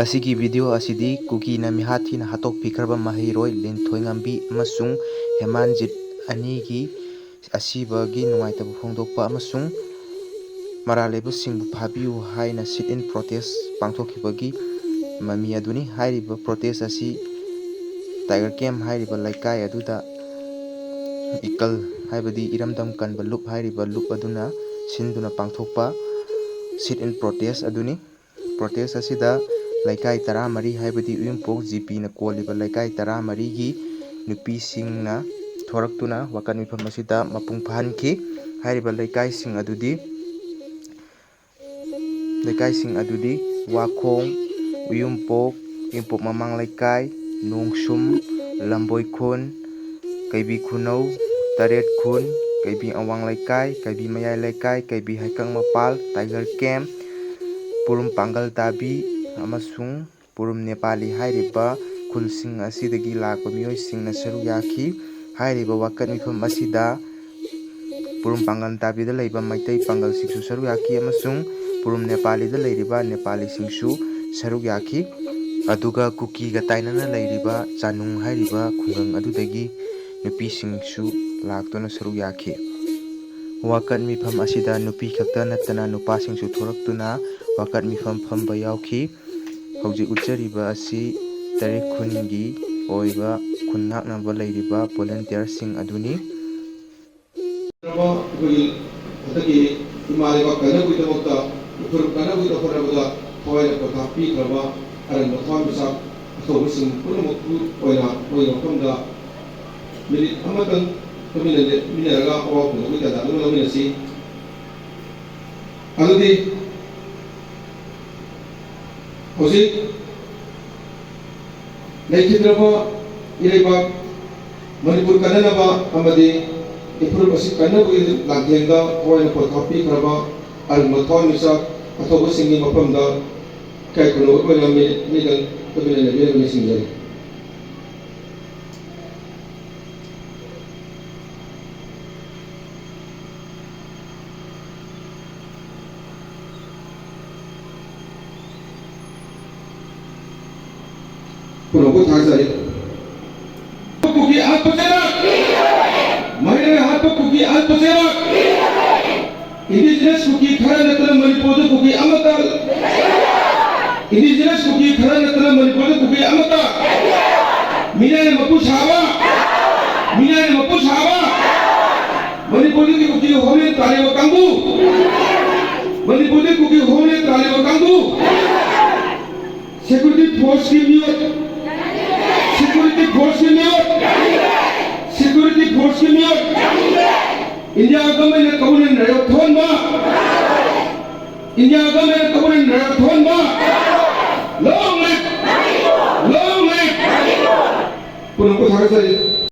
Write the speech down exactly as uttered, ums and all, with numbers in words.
ꯉꯁꯤꯒꯤ video ꯑꯁꯤꯗꯤ ꯀꯨꯀꯤꯅ ꯃꯤꯍꯥꯠ ꯊꯤꯅ ꯍꯥꯠꯇꯣꯛꯄꯤꯈ꯭ꯔꯕ ꯃꯍꯩꯔꯣꯏ ꯂꯤꯟꯊꯣꯏꯉꯝꯕꯤ ꯑꯃꯁꯨꯡ ꯍꯦꯃꯥꯟꯖꯤꯠ ꯑꯅꯤꯒꯤ ꯑꯁꯤꯕꯒꯤ ꯅꯨꯡꯉꯥꯏꯇꯕ ꯐꯣꯡꯗꯣꯛꯄ ꯑꯃꯁꯨꯡ ꯃꯔꯥꯜ ꯂꯩꯕꯁꯤꯡꯕꯨ ꯐꯥꯕꯤꯌꯨ ꯍꯥꯏꯅ sit-in protest ꯄꯥꯡꯊꯣꯛꯈꯤꯕꯒꯤ ꯃꯃꯤ ꯑꯗꯨꯅꯤ꯫ ꯍꯥꯏꯔꯤꯕ protest ꯑꯁꯤ Tiger Camp ꯍꯥꯏꯔꯤꯕ ꯂꯩꯀꯥꯏ ꯑꯗꯨꯗ ꯏꯀꯜ ꯍꯥꯏꯕꯗꯤ ꯏꯔꯝꯗꯝ ꯀꯟꯕ ꯂꯨꯞ ꯍꯥꯏꯔꯤꯕ ꯂꯨꯞ ꯑꯗꯨꯅ ꯁꯤꯟꯗꯨꯅ ꯄꯥꯡꯊꯣꯛꯄ sit-in protest ꯑꯗꯨꯅꯤ꯫ Protest ꯑꯁꯤꯗ ꯂꯩꯀꯥꯏ ꯇꯔꯥꯃꯔꯤ ꯍꯥꯏꯕꯗꯤ ꯎꯌꯨꯝꯄꯣꯛ ꯖꯤ ꯄꯤꯅ ꯀꯣꯜꯂꯤꯕ ꯂꯩꯀꯥꯏ ꯇꯔꯥꯃꯔꯤꯒꯤ ꯅꯨꯄꯤꯁꯤꯡꯅ ꯊꯣꯔꯛꯇꯨꯅ ꯋꯥꯀꯠ ꯃꯤꯐꯝ ꯑꯁꯤꯗ ꯃꯄꯨꯡ ꯐꯥꯍꯟꯈꯤ꯫ ꯍꯥꯏꯔꯤꯕ ꯂꯩꯀꯥꯏꯁꯤꯡ ꯑꯗꯨꯗꯤ, ꯂꯩꯀꯥꯏꯁꯤꯡ ꯑꯗꯨꯗꯤ ꯋꯥꯈꯣꯡ, ꯎꯌꯨꯝꯄꯣꯛ, ꯏꯝꯄꯣꯛ ꯃꯃꯥꯡ ꯂꯩꯀꯥꯏ, ꯅꯣꯡꯁꯨꯝ, ꯂꯝꯕꯣꯏ ꯈꯨꯟ, ꯀꯩꯕꯤ ꯈꯨꯅꯧ, ꯇꯔꯦꯠ ꯈꯨꯟ, ꯀꯩꯕꯤ ꯑꯋꯥꯡ ꯂꯩꯀꯥꯏ, ꯀꯩꯕꯤ ꯃꯌꯥꯏ ꯂꯩꯀꯥꯏ, ꯀꯩꯕꯤ ꯍꯩꯀꯛ ꯃꯄꯥꯜ, Tiger Camp, ꯄꯨꯔꯨꯝ ꯄꯥꯡꯒꯜ ꯇꯥꯕꯤ ꯑꯃꯁꯨꯡ ꯄꯨꯔꯨꯝ ꯅꯦꯄꯥꯂꯤ ꯍꯥꯏꯔꯤꯕ ꯈꯨꯜꯁꯤꯡ ꯑꯁꯤꯗꯒꯤ ꯂꯥꯛꯄ ꯃꯤꯑꯣꯏꯁꯤꯡꯅ ꯁꯔꯨꯛ ꯌꯥꯈꯤ꯫ ꯍꯥꯏꯔꯤꯕ ꯋꯥꯀꯠ ꯃꯤꯐꯝ ꯑꯁꯤꯗ ꯄꯨꯔꯨꯝ ꯄꯥꯡꯒꯜ ꯇꯥꯕꯤꯗ ꯂꯩꯕ ꯃꯩꯇꯩ ꯄꯥꯡꯒꯜꯁꯤꯡꯁꯨ ꯁꯔꯨꯛ ꯌꯥꯈꯤ ꯑꯃꯁꯨꯡ ꯄꯨꯔꯨꯝ ꯅꯦꯄꯥꯂꯤꯗ ꯂꯩꯔꯤꯕ ꯅꯦꯄꯥꯂꯤꯁꯤꯡꯁꯨ ꯁꯔꯨꯛ ꯌꯥꯈꯤ꯫ ꯑꯗꯨꯒ ꯀꯨꯀꯤꯒ ꯇꯥꯏꯅꯅ ꯂꯩꯔꯤꯕ ꯆꯥꯅꯨꯡ ꯍꯥꯏꯔꯤꯕ ꯈꯨꯡꯒꯪ ꯑꯗꯨꯗꯒꯤ ꯅꯨꯄꯤꯁꯤꯡꯁꯨ ꯂꯥꯛꯇꯨꯅ ꯁꯔꯨꯛ ꯌꯥꯈꯤ꯫ ꯋꯥꯀꯠ ꯃꯤꯐꯝ ꯑꯁꯤꯗ ꯅꯨꯄꯤ ꯈꯛꯇ ꯅꯠꯇꯅ ꯅꯨꯄꯥꯁꯤꯡꯁꯨ ꯊꯣꯔꯛꯇꯨꯅ ꯋꯥꯀꯠ ꯃꯤꯐꯝ ꯐꯝꯕ ꯌꯥꯎꯈꯤ꯫ ꯍꯧꯖꯤꯛ ꯎꯠꯆꯔꯤꯕ ꯑꯁꯤ ꯇꯔꯦꯠ ꯈꯨꯟꯒꯤ ꯑꯣꯏꯕ ꯈꯨꯟ ꯉꯥꯛꯅꯕ ꯂꯩꯔꯤꯕ volunteerꯁꯤꯡ ꯑꯗꯨꯅꯤ꯫ ꯑꯩꯈꯣꯏꯒꯤ ꯍꯟꯗꯛꯀꯤ ꯏꯃꯥ ꯂꯩꯕꯥꯛ ꯀꯟꯅꯕꯒꯤꯗꯃꯛꯇ, ꯏꯐꯨꯔꯨꯞ ꯀꯟꯅꯕꯒꯤꯗꯃꯛ ꯍꯣꯠꯅꯕꯗ ꯊꯋꯥꯏꯅ ꯄꯣꯊꯥ ꯄꯤꯈ꯭ꯔꯕ ꯑꯔꯦꯝꯕ ꯊꯋꯥꯏꯃꯤꯆꯥꯛ ꯑꯊꯧꯕꯁꯤꯡ ꯄꯨꯝꯅꯃꯛꯄꯨ ꯑꯣꯏꯅ ꯃꯣꯏꯒꯤ ꯃꯐꯝꯗ ꯃꯤꯅꯤꯠ ꯑꯃꯇꯪ ꯇꯨꯃꯤꯟꯅ ꯂꯦꯞꯃꯤꯟꯅꯔꯒ ꯑꯋꯥ ꯐꯣꯡꯗꯣꯛꯄꯒꯤ ꯇꯥꯟꯖꯥ ꯑꯗꯨ ꯂꯧꯃꯤꯟꯅꯁꯤ꯫ ꯑꯗꯨꯗꯤ ꯍꯧꯖꯤꯛ ꯂꯩꯈꯤꯗ꯭ꯔꯕ ꯏꯔꯩꯕꯥꯛ ꯃꯅꯤꯄꯨꯔ ꯀꯟꯅꯅꯕ ꯑꯃꯗꯤ ꯏꯐꯨꯔꯨꯞ ꯑꯁꯤ ꯀꯟꯅꯕꯒꯤ ꯂꯥꯟꯊꯦꯡꯗ ꯊꯋꯥꯏꯅ ꯄꯣꯊꯥ ꯄꯤꯈ꯭ꯔꯕ ꯑꯔꯨꯝꯕ ꯊꯋꯥꯏꯃꯤꯆꯥꯛ ꯑꯊꯧꯕꯁꯤꯡꯒꯤ ꯃꯐꯝꯗ ꯏꯀꯥꯏ ꯈꯨꯝꯅꯕ ꯑꯣꯏꯅ ꯃꯤꯅꯤꯠ ꯑꯅꯤꯗꯪ ꯇꯨꯃꯤꯟꯅ ꯂꯩꯕꯤꯔꯒ ꯅꯤꯡꯁꯤꯡꯖꯔꯤ꯫ ꯄꯨꯝꯅꯃꯛꯄꯨ ꯊꯥꯒꯠꯆꯔꯤ꯫ ꯀꯨꯀꯤ ꯑꯍꯠꯄ ꯆꯩꯔꯥꯛ! ꯃꯍꯩꯔꯣꯏ ꯑꯍꯠꯄ ꯀꯨꯀꯤ ꯑꯍꯠꯄ ꯆꯩꯔꯥꯛ! Indigenous ꯀꯨꯀꯤ ꯈꯔ ꯅꯠꯇꯅ ꯃꯅꯤꯄꯨꯔꯗ ꯀꯨꯀꯤ ꯑꯃꯠꯇ, Indigenous ꯀꯨꯀꯤ ꯈꯔ ꯅꯠꯇꯅ ꯃꯅꯤꯄꯨꯔꯗ ꯀꯨꯀꯤ ꯑꯃꯠꯇ, ꯃꯤꯅꯥꯏꯅ ꯃꯄꯨ ꯁꯥꯕ, ꯃꯤꯅꯥꯏꯅ ꯃꯄꯨ ꯁꯥꯕ, ꯃꯅꯤꯄꯨꯔꯗꯒꯤ ꯀꯨꯀꯤ ꯍꯣꯝꯂꯦꯟ ꯇꯥꯜꯂꯤꯕ ꯀꯥꯡꯕꯨ, ꯃꯅꯤꯄꯨꯔꯗꯒꯤ ꯀꯨꯀꯤ ꯍꯣꯝꯂꯦꯟ ꯇꯥꯜꯂꯤꯕ ꯀꯥꯡꯕꯨ, Security Force ꯀꯤ ꯃꯤꯑꯣꯠ, Security Force ꯀꯤ ꯃꯤꯑꯣꯠ, Security Force ꯀꯤ ꯃꯤꯑꯣꯠ, India Government ꯅ ꯀꯕꯨꯅꯦꯟ ꯔꯥꯏꯌꯣꯠ ꯊꯣꯟꯕ, India Government ꯅ ꯀꯕꯨꯅꯦꯟ ꯔꯥꯏꯌꯣꯠ ꯊꯣꯟꯕ, Long live! Long live! ꯄꯨꯝꯅꯃꯛꯄꯨ ꯊꯥꯒꯠꯆꯔꯤ꯫